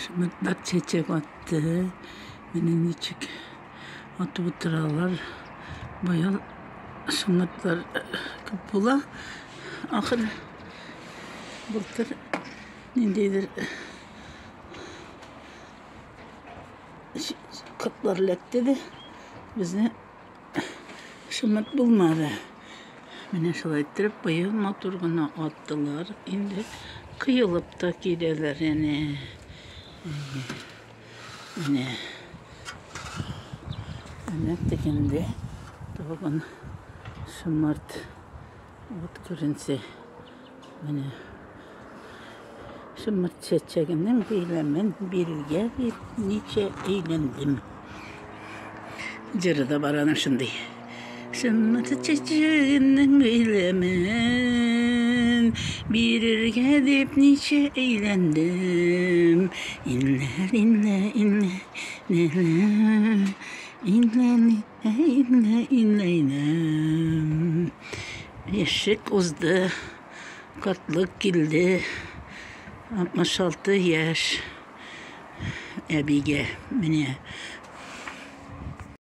Шомыртлар чәчәк атты. Менә ничек атып утыралар. Быел шомыртлар күп була. Ахыр былтыр ниндидер кортлар эләкте дә безне шомырт булмады. Менә шулай иттереп быел матур гына аттылар. Инде коелып та киләләр әнә. Менә. Әнә тегендә тагын шомырт. Вот күренсә. Менә. Шомырт чәчәгенең бәйләмен бирергә дип ничә әйләндем. Җыры да бар аның шундый. Шомырт чәчәгенең бәйләмен бирергә дип ничә әйләндем. Инлә, инлә, инлә, инлә, инлә, инлә, инлә, инлә. Яшьлек узды. Картлык килде. 66 яшь әбигә. Менә.